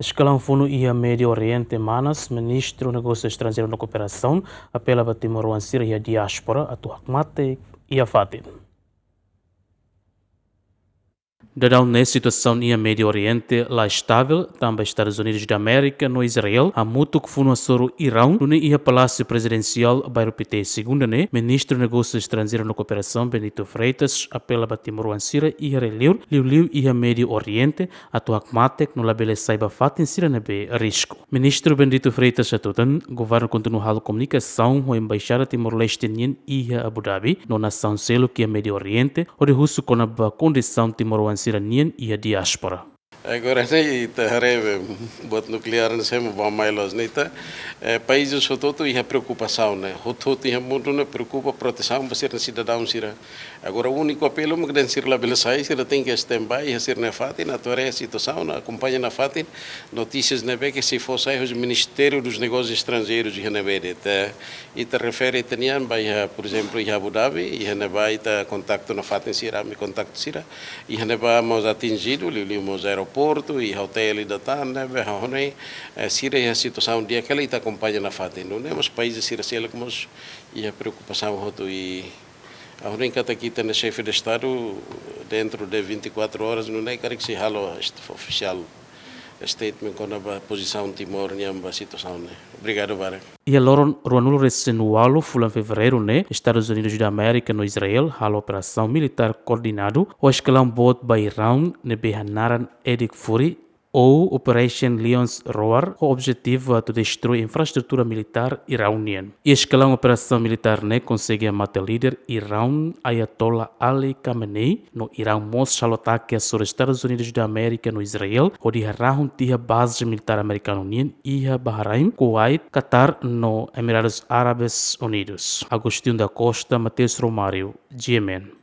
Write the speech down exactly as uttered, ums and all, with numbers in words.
Eskalaun funu iha Médiu Oriente manas, Ministru Negósiu Estranjeiru no Kooperasaun apela ba timoroan sira iha diáspora atu hakmatek iha fatin. Daudaun ne'e situasaun iha Médiu Oriente la estavel, tanba Estadus Unidus da Amérika no Israel hamutuk funu hasoru Iraun, nune'e iha Palásiu Prezidensiál, Bairru Pité, Segunda ne'e, Ministru Negósiu Estranjeiru no Kooperasaun, Bendito Freitas, apela ba timoroan sira iha rai-liur, liuliu iha Médiu Oriente, atu hakmatek no labele sai ba fatin sira ne'ebé risku. Ministru Bendito Freitas hatutan, governu kontinua halo komunikasaun ho Embaixada Timor-Leste nian iha Abu Dhabi, no nasaun seluk iha Médiu Oriente, hodi husu kona-ba kondisaun timoroan sira nian iha diáspora. Agora ne'e ita haree buat nukleár ne'e sei ba mai loos ne'e ita, eh, países hotu-hotu iha preokupasaun ne'e, hotu-hotu iha mundu ne'e preokupa protesaun ba sira-nia sidadaun sira. Agora úniku apelu mak dehan sira labele sai, sira tenke standby iha sira-nia fatin, atu haree situasaun, akompaña nafatin notísias ne'ebé ke sei fó sai husi Ministériu dos Negósius Estranjeirus iha ne'ebé de'it. Ita refere ita-nian ba iha, por ezemplu, iha Abu Dhabi, iha ne'ebá ita kontaktu nafatin sira, ami kontaktu sira, iha ne'ebá mós atinjidu, liuliu mós aeroportu, iha otél ida tan ne'ebé, ha'u hanoin, eh, sira iha situasaun di'ak hela ita akompaña nafatin. Nune'e mós países sira seluk mós iha preokupasaun hotu i ha'u hanoin katak ita-nia Xefe de Estadu dentro de vinte e quatro horas nune'e karik sei halo est-, ofisiál statement kona-ba pozisaun Timor nian ba situasaun ne'e. Obrigadu barak. Iha loron ruanulu-resin-ualu fulan Fevereiru ne'e, Estadus Unidus da Amérika no Israel halo operasaun militár koordinadu ho eskalaun boot ba Iraun ne'ebé hanaran Edik Fury ou Operation Lion's Roar, ho objetivu atu destrui infraestrutura militár Iraun nian. Iha eskalaun operasaun militár ne'e konsege hamate líder Iraun Ayatollah Ali Khamenei, no Iraun mós halo atake hasoru Estadus Unidus da Amérika no Israel, hodi harahun tiha baze militár amerikanu nian iha Bahrain, Kuwait, Qatar no Emiradus Árabes Unidus. Agostinho da Costa, Mateus Romário, G M N.